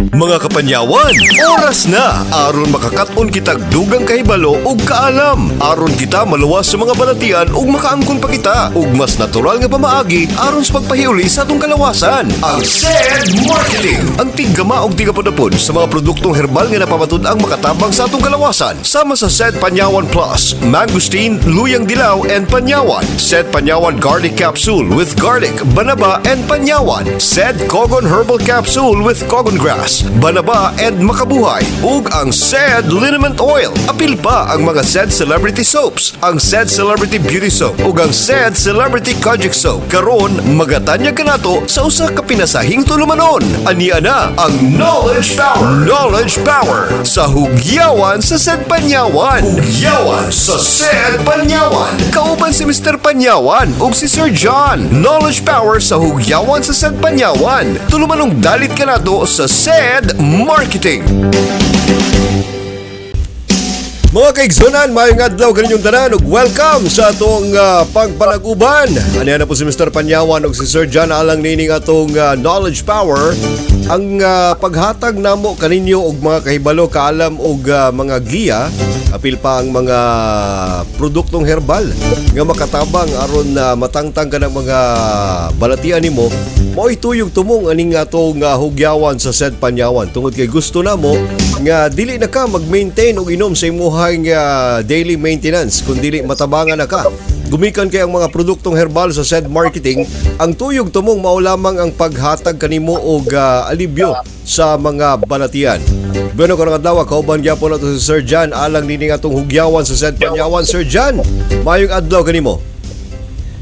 Mga kapanyawan, oras na aron makakaton kitag dugang kahibalo ug kaalam. Aron kita maluwas sa mga balatian ug makaangkon pa kita ug mas natural nga pamaagi aron sa pagpahiuli sa atong kalawasan. Ang SED Marketing, ang tiggama og tigapudapod sa mga produktong herbal nga napamatud-ang makatabang sa atong kalawasan. Sama sa SED Panyawan Plus, Mangosteen, Luyang Dilaw and Panyawan. SED Panyawan Garlic Capsule with garlic, banaba and panyawan. SED Kogon Herbal Capsule with Kogon Grass, banaba and makabuhay. Ug ang SED Liniment Oil. Apil pa ang mga SED Celebrity Soaps, ang SED Celebrity Beauty Soap ug ang SED Celebrity Kojic Soap. Karon magatanyag kanato sa usa ka pinasahing tulumanon. Ania na ang Knowledge Power. Knowledge Power sa Hugyawan sa SED Panyawan. Hugyawan sa SED Panyawan. Kauban si Mr. Panyawan ug si Sir John. Knowledge Power sa Hugyawan sa SED Panyawan. Tulumanong dalit kanato sa SED Marketing. Mga kaigsunan, maayong adlaw kaninyong tanan ug welcome sa atong pagpalaguban. Ania na po si Mr. Panyawan ug si Sir John alang nining atong Knowledge Power. Ang paghatag namo kaninyo og mga kahibalo, kaalam og mga giya, apil pa ang mga produktong herbal nga makatabang aron na matangtang ka ng mga balatian nimo, mao'y tuyog tumong aning atong hugyawan sa SED Panyawan tungod kay gusto namo nga dili na ka mag-maintain og inom sa imuhang daily maintenance kun dili matabangan na ka gumikan kay ang mga produktong herbal sa SED Marketing. Ang tuyog tumong mao lamang ang paghatag kanimo og alibyo sa mga balatian. Bueno, karong adlaw kauban gyapon nato si Sir John alang nining atong hugyawan sa SED Panyawan. Sir John, maayong adlaw kanimo.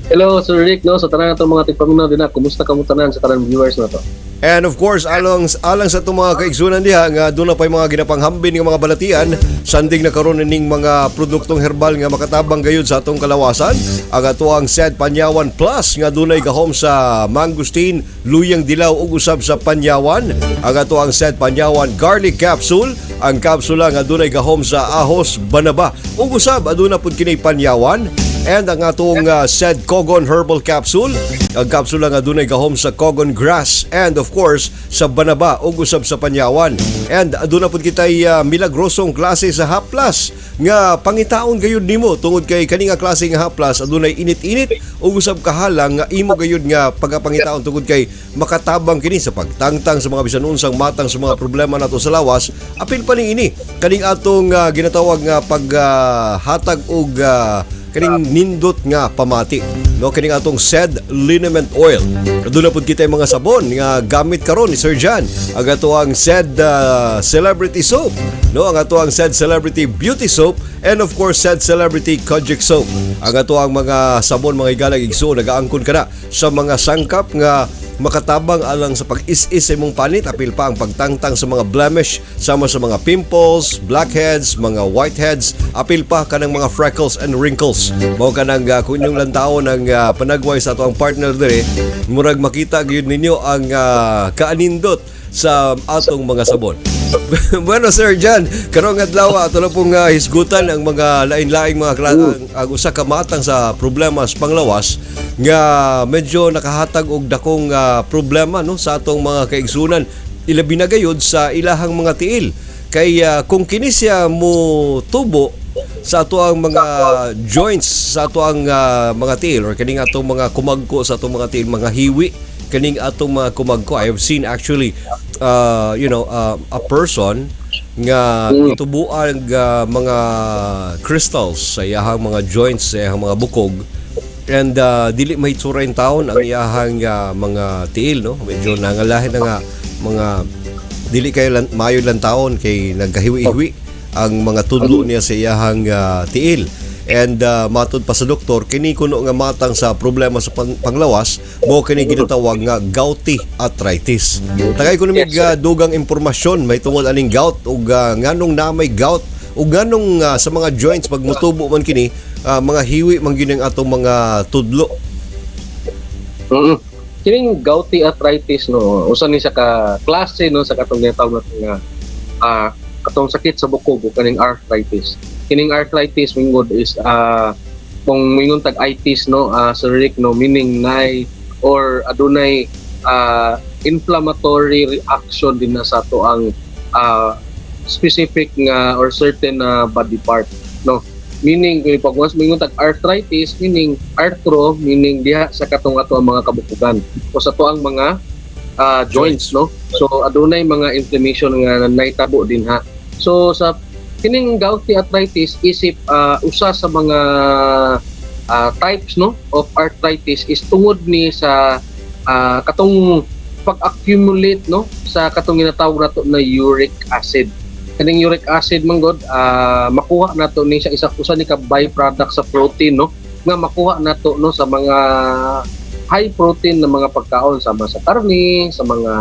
Hello, Sir Rick, no? Sa tanan atong mga tigpaminaw din na, kumusta kamo tanan sa tanan viewers na to? And of course, alang alang sa itong mga kaigsunan diha nga doon na pa'y mga ginapanghambin nga mga balatian, sanding na karon ning mga produktong herbal nga makatabang gayud sa atong kalawasan, ang atoang SED Panyawan Plus nga dunay gahom sa mangosteen, luyang dilaw ug usab sa panyawan, ang atoang SED Panyawan Garlic Capsule, ang kapsula nga dunay gahom sa ahos, banaba ug usab aduna pud kini panyawan. And ang atong SED Kogon Herbal Capsule, ang kapsula nga dunay gahom sa Kogon Grass and of course sa banaba ug usab sa panyawan. And aduna pud kitay milagrosong klase sa haplas nga pangitaon gayud nimo tungod kay kani nga klase nga haplas adunay init-init ug usab kahalang nga imo gayud nga pagapangitaon tungod kay makatabang kini sa pagtangtang sa mga bisan unsang matang sa mga problema nato sa lawas. Apil pa ning ini kaning atong ginatawag nga paghatag og kaning nindot nga pamati, no, kining atong SED Liniment Oil. Aduna pud kita mga sabon nga gamit karon ni Sir John, ang atoang SED Celebrity Soap, no, ang atoang SED Celebrity Beauty Soap and of course SED Celebrity Kojic Soap. Ang atoang mga sabon, mga higalang igsoon, nagaangkon kana sa mga sangkap nga makatabang alang sa pag-is-is sa imong panit, apil pa ang pagtangtang sa mga blemish sama sa mga pimples, blackheads, mga whiteheads, apil pa kanang mga freckles and wrinkles. Mao kanang kung inyong lantawon ang panagway sa ato ang partner dire, murag makita gyud ninyo ang kaanindot sa atong mga sabon. Bueno, Sir John, karong adlaw ato na pong hisgutan ang mga lain-laing mga ang usa ka matang sa problema sa panglawas nga medyo nakahatag og dakong problema, no, sa atong mga kaigsunan, ilabi na gayud sa ilahang mga tiil. Kay kung kini siya mo tubo sa ato ang mga joints sa ato ang mga tiil or kaning atong mga kumagko sa atong mga tiil, mga hiwi kaning atong mga kumagko. I have seen actually a person nga itubuan mga crystals sa iyahang mga joints, sa iyahang mga bukog, and dili mahitsura in taon ang iyahang mga tiil, no? Medyo nangalahin na nga mga dili kay lan, maayo lang taon kay nagkahiwi-hiwi ang mga tudlo niya sa iyahang tiil. And matod pa sa doktor, kini kuno nga matang sa problema sa panglawas mo kini ginatawag nga gouty arthritis. Tagay kuno mig Yes, sir. Dugang impormasyon may tungod aning gout ug nganong na may gout ug nganong sa mga joints pag mutubo man kini, mga hiwi man gyud ang atong mga tudlo. Kining gouty arthritis, no, usa ni siya ka klase, no, sa katong ginatawag natin nga katong sakit sa bukog o kaning arthritis. Kining arthritis mingod is kung mingon tag itis, no, Sir Rick, no, meaning nay or adunay Inflammatory reaction din na sa ato ang specific nga or certain na body part, no? Meaning kung pag once mingon tag arthritis, meaning arthro, meaning diha sa katong ato ang mga kabukugan o sa ato ang mga joints, no? So adunay mga inflammation nga nahitabo dinha. So sa kining gouty arthritis, isip usa sa mga types, no, of arthritis is tungod ni sa katong pag-accumulate, no, sa katong ginatawag nato na uric acid. Kaning uric acid man gud, makuha nato ni siya isa usa ni ka byproduct sa protein, no, nga makuha nato, no, sa mga high protein na mga pagkaon sama sa karne, sa mga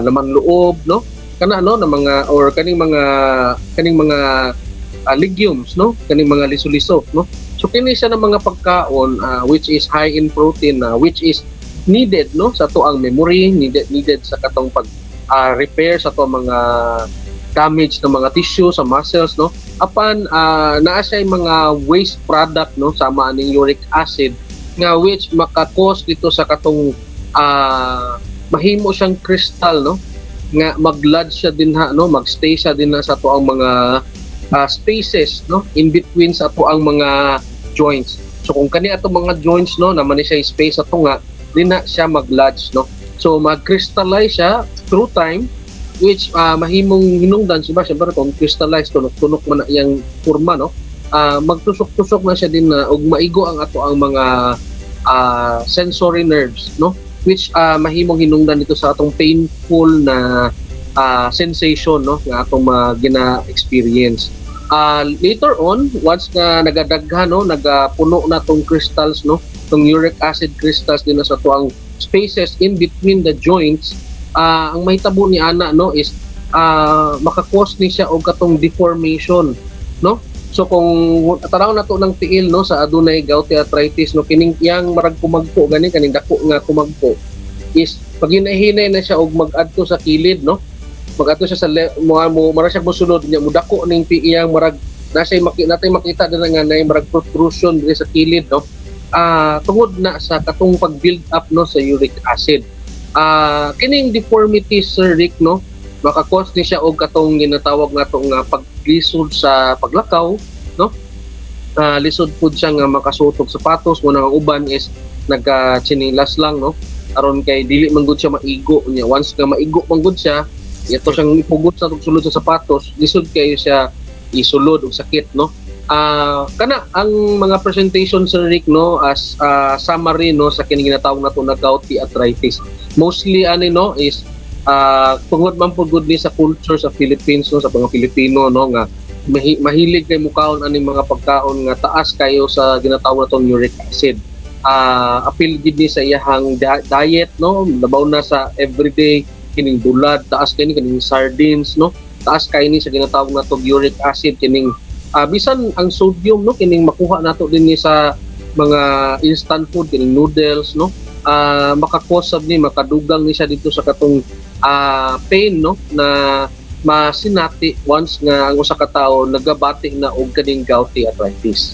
laman loob, no, kana, no, na mga or kaning mga legumes, no, kaning mga liso-liso, no? So kini siya ng mga pagkaon which is high in protein na which is needed, no, sa ato ang memory, needed needed sa katong pag repair sa ato mga damage ng mga tissue sa muscles, no? Apan naa siya mga waste product, no, sama aning uric acid nga which maka-cause dito sa katong mahimo siyang crystal, no, nga mag-lodge siya dinha, no, magstay siya dinha sa ato ang mga spaces, no, in between sa ato ang mga joints. So kung kani ato mga joints, no, naman ni siya space ato nga dinha siya mag-lodge, no? So mag-crystallize siya through time which mahimong hinungdan siya. Syempre kung crystallize, tunok-tunok man na iyang forma, no? Magtusok-tusok na siya din na ug maigo ang ato ang mga sensory nerves, no, which mahimong hinungdan dito sa atong painful na sensation, no, nga atong mga gina-experience. Later on, once nga nagadaghan, no, nagapuno na tong crystals, no, tong uric acid crystals din na sa atuang spaces in between the joints, ang mahitabo ni ana, no, is maka-cause ni siya og katong deformation, no? So kung tanaw na to ng tiil, no, sa adunay gouty arthritis, no, kining iyang marag kumagpo gani, kaning dako nga kumagpo is pag hinahinay na siya og mag-adto sa kilid, no, mag-adto siya sa mo mo mara siya mosulod niya, mudako ning iyang marag nasa maki natay makita din nga nay marag protrusion diri sa kilid, no, tungod na sa katong pag-build up, no, sa uric acid. Kining deformity, Sir Rick, no, maka-cause ni siya og katong ginatawag nato nga paglisod sa paglakaw, no? Lisod pud siya nga makasuot og sapatos mo. Ang uban is nagka-tsinilas lang, no, aron kay dili man gud siya maigo niya. Once nga maigo man gud siya, ito siyang ipugot sa sulod sa sapatos, lisod kayo siya isulod og sakit, no? Kana ang mga presentation, Sir Rick, no, as summary, no, sa kini ginatawag nato na gouty arthritis. Mostly ani, no, is tungod man pud gud ni sa culture sa Philippines, no, sa mga Pilipino, no, nga mahilig kay mukaon aning mga pagkaon nga taas kayo sa ginatawag natong uric acid. Apil gid ni sa iyahang diet, no, labaw na sa everyday kining bulad, taas kini kining sardines, no, taas kay ni sa ginatawag natong uric acid, kining bisan ang sodium, no, kining makuha nato din ni sa mga instant food, kining noodles, no? Maka-cause sab ni, makadugang ni siya dito sa katong pain, no, na masinati once nga ang usa ka tawo nagabati na og kaning gouty arthritis.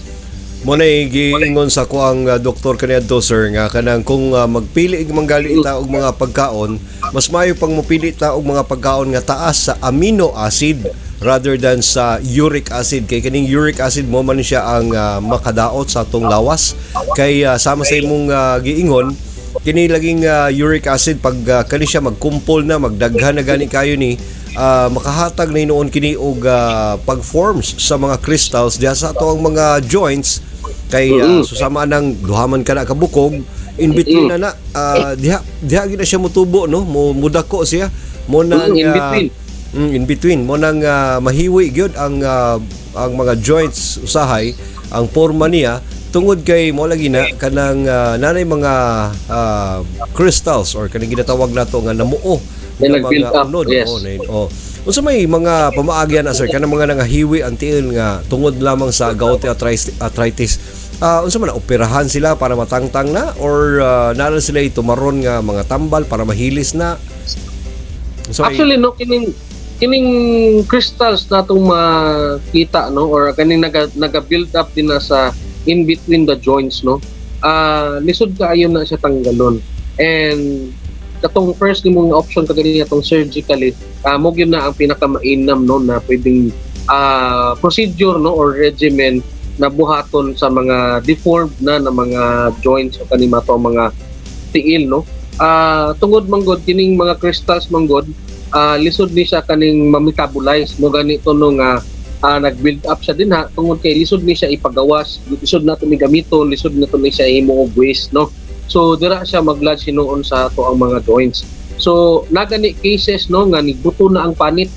Mo na giingon sa ko ang doktor kaniadto, sir, nga kanang kung magpili manggali ta og mga pagkaon, mas maayo pang mopili ta og mga pagkaon nga taas sa amino acid rather than sa uric acid, kay kaning uric acid mo man siya ang makadaot sa atong lawas, kay sama sa imong giingon, kini laging uric acid, pag kani siya magkumpol na, magdaghan na gani kayo ni, makahatag na hinuon kini og pag-forms sa mga crystals diha sa ato ang mga joints, kay susama nang duha man kana kabukog, in between na na diha diha gid na siya motubo, no, mo mudako siya mo nang In between. In between mo nang mahiwi gyud ang mga joints. Usahay ang porma niya tungod kay mo lagi na kanang nanay mga crystals or kaning ginatawag nato nga namuo May nga nag-build mga up, unod. Yes. Oh, oh. Unsa may mga pamaagi na, sir, kanang mga nangahiwi ang tiil nga tungod lamang sa gouty arthritis? Unsa man na, operahan sila para matangtang na or naa sila tumaron nga mga tambal para mahilis na? Unsa may- Actually, no, kining kining crystals na itong makita, no, or kaning naga naga build up din na sa in between the joints, no, lisod kaayo na siya tanggalon and Katong first nimong option kaganina, atong surgically, mo gyud na ang pinakamainam, no, na pwedeng procedure, no, or regimen na buhaton sa mga deformed na na mga joints o kaning ato mga tiil, no. Tungod manggod kining mga crystals manggod, lisod ni siya kaning ma-metabolize mo ganito, no, nga nag-build up siya din ha tungod kay lisod ni siya ipagawas, lisod nato ni gamiton, lisod nato ni siya himo og waste, no. So dira siya mag-lodge hinuon sa ato ang mga joints. So nagani cases, no, nga nigbuto na ang panit.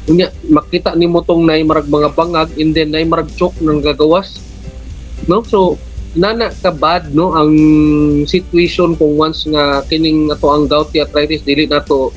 Unya makita nimo tong nay marag mga bangag and then nay marag choke nang gagawas, no. So nana ka bad, no, ang situation kung once nga kining ato ang gouty arthritis dili nato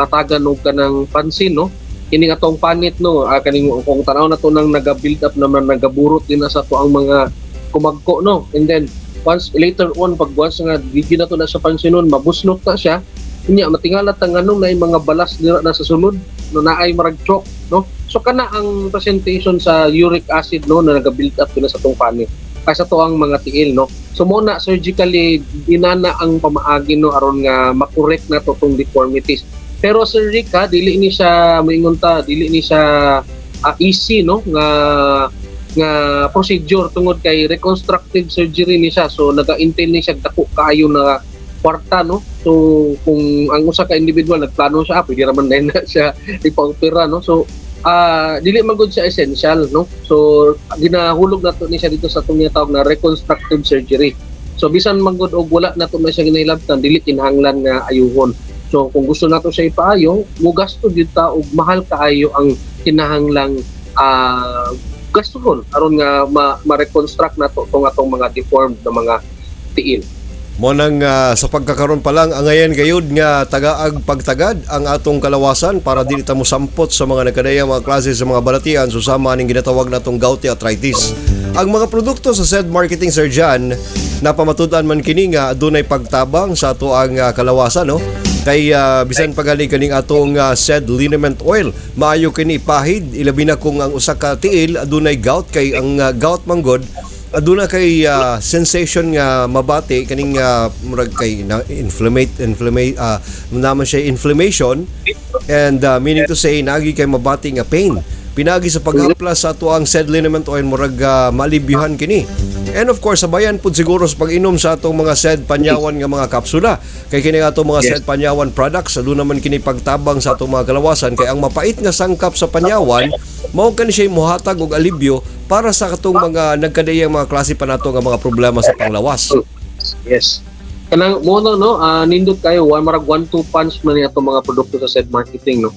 katagan og kanang pansin, no. Kining atong panit, no, kaning kung tanaw na to nang naga-build up naman, nagaburot din na sa ato ang mga kumagko, no. And then once later on, pag once nga di na to na sa pansinon, mabuslot na siya. Unya matingala ta nganong naay mga balas dira na sa sulod, no, naay marag chalk, no. So kana ang presentation sa uric acid, no, na naga-build up din na sa atong panit ay sa tuang mga tiil, no. So mo na surgically dinana ang pamaagi, no, aron nga makorek na to tong deformities. Pero Sir Rick, ha, dili ni siya moingon ta, dili ni siya easy, no, nga nga procedure tungod kay reconstructive surgery ni siya. So naga-entail ni siya dako kaayo na kwarta, no. So kung ang usa ka individual nagplano siya, pwede ra man na siya ipa-opera, no. So dili man gud siya essential, no. So ginahulog nato ni siya dito sa atong ginatawag na reconstructive surgery. So bisan man gud og wala nato na siya ginahilabtan, dili kinahanglan nga ayuhon. So kung gusto nato siya ipaayo, mugasto gyud ta og mahal kaayo ang kinahanglang gastuhon aron nga ma-reconstruct nato tong atong mga deformed na mga tiil. Mo nang sa pagkakaron pa lang angayan gayud nga tagaag pagtagad ang atong kalawasan para dili ta mosampot sa mga nagkadayang mga klase sa mga balatian susama aning ginatawag natong gouty arthritis. Ang mga produkto sa said marketing, Sir John, napamatud-an man kini nga adunay pagtabang sa ato ang kalawasan, no? Kay bisan pagali kaning atong said liniment oil, maayo kini pahid ilabi na kung ang usa ka tiil adunay gout, kay ang gout manggod aduna kay sensation nga mabati kaning murag kay na inflammate inflammate naman siya inflammation and meaning to say naagi kay mabati nga pain. Pinagi sa paghaplas sa ato ang said liniment oil, murag malibyuhan kini. And of course, sabayan pud siguro sa pag-inom sa atong mga said panyawan nga mga kapsula, kay kini atong mga said panyawan products aduna man kini pagtabang sa atong mga kalawasan, kay ang mapait nga sangkap sa panyawan mao kani siya mohatag og alibyo para sa katong mga nagkadayang mga klase pa nato nga mga problema sa panglawas. Yes. Kanang mo no, no, nindot kayo, one marag 1-2 punch man ni atong mga produkto sa said marketing, no.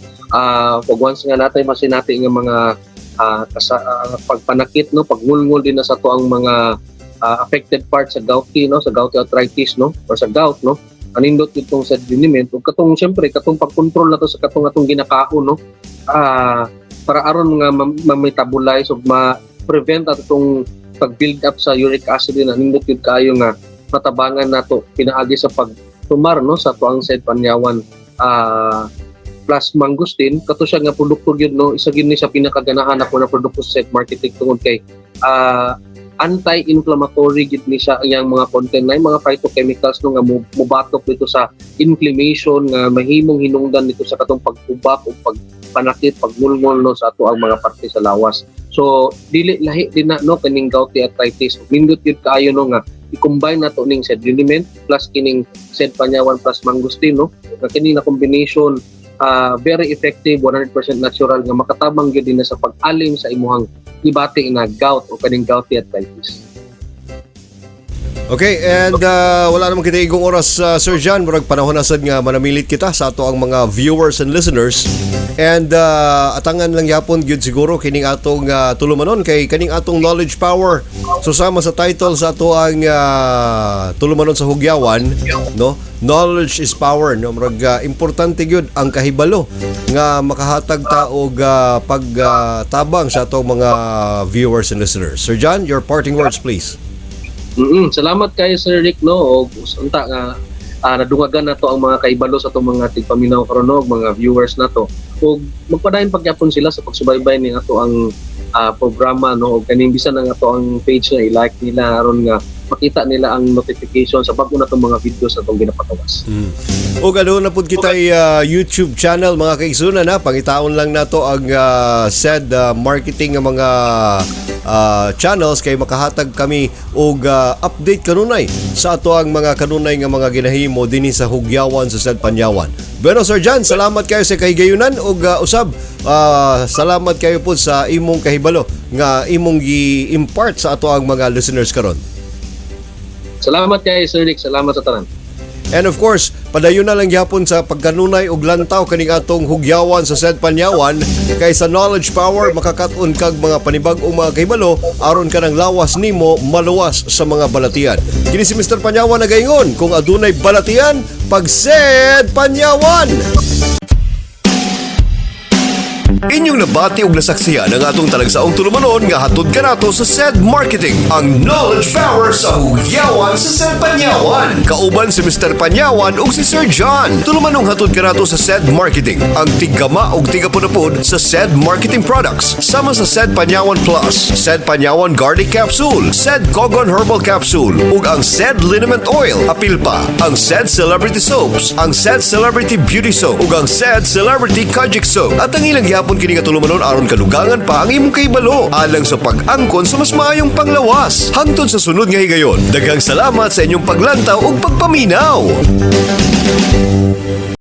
Pag once nga natay masinati nga mga pagpanakit, no, pagngulngol din na sa ato ang mga affected parts sa gouty, no, sa gouty arthritis, no, or sa gout, no. Anindot itong said liniment ug katong syempre katong pagkontrol nato sa katong atong ginakaon, no. Para aron nga ma-metabolize ug ma-prevent ato itong pag-build up sa uric acid din, nindot yun kaayo nga matabangan nato pinaagi sa pagtumar, no, sa tuang said panyawan plus mangosteen. Kato siya nga produkto gyud, no, isa gyud ni sa pinakaganahan ako na produkto sa said marketing tungod kay anti-inflammatory gyud ni siya ang iyang mga content na mga phytochemicals, no, nga mubatok dito sa inflammation nga mahimong hinungdan dito sa katong pagtubak o pagpanakit, pagmulmol, no, sa ato ang mga parte sa lawas. So dili lahi din na, no, kaning gouty arthritis. Nindot gyud kaayo, no, nga i-combine nato ning said liniment plus kining said panyawan plus mangosteen, no, nga kini na combination, very effective, 100% natural nga makatabang gyud din na sa pag-alim sa imuhang gibati na gout o kaning gouty arthritis. Okay, and wala naman kita igong oras, Sir John. Murag panahon na sad nga manamilit kita sa ato ang mga viewers and listeners. And atangan lang yapon gyud siguro kining atong tulumanon kay kaning atong knowledge power. So sama sa title sa ato ang tulumanon sa Hugyawan, no? Knowledge is power, no? Murag importante gyud ang kahibalo nga makahatag ta og pagtabang sa atong mga viewers and listeners. Sir John, your parting words, please. Salamat kay Sir Rick, no, og unta nga nadungagan nato ang mga kaibalo sa atong mga tigpaminaw karon, no, og mga viewers nato. Ug magpadayon pagyapon sila sa pagsubaybay ni ato ang programa, no, og kaning bisan ang ato ang page nga i-like nila aron nga makita nila ang notification sa bag-o natong mga videos na atong ginapatawas. Ug aduna pud kita YouTube channel, mga kaigsunan, ha. Pangitaon lang nato ang said marketing nga mga channels kay makahatag kami og update kanunay sa ato ang mga kanunay nga mga ginahimo dinhi sa Hugyawan sa Said Panyawan. Bueno, Sir John, salamat kayo sa kahigayunan ug usab salamat kayo po sa imong kahibalo nga imong gi-impart sa ato ang mga listeners karon. Salamat kay Sir Nick, salamat sa tanan. And of course, padayon na lang gyapon sa pagkanunay og lantaw kaning atong Hugyawan sa Said Panyawan kay sa knowledge power makakat-on kag mga panibag-ong mga kahibalo aron kanang lawas nimo maluwas sa mga balatian. Kini si Mr. Panyawan nagaingon, kung adunay balatian, pag Said Panyawan. Inyong nabati og nasaksihan ang atong talagsaong tulumanon nga hatod kanato sa Said Marketing, ang knowledge power sa Hugyawan sa Said Panyawan. Kauban si Mr. Panyawan ug si Sir John. Tulumanong hatod kanato sa Said Marketing, ang tiggama ug tigapunapod sa Said Marketing products, sama sa Said Panyawan Plus, Said Panyawan Garlic Capsule, Said Kogon Herbal Capsule, ug ang Said Liniment Oil. Apil pa ang Said Celebrity Soaps, ang Said Celebrity Beauty Soap, ug ang Said Celebrity Kojic Soap. At ang ilang gihapon kini nga tulumanon aron kadugangan pa ang imong kahibalo alang sa pag-angkon sa mas maayong panglawas. Hangtod sa sunod nga higayon, daghang salamat sa inyong paglantaw ug pagpaminaw.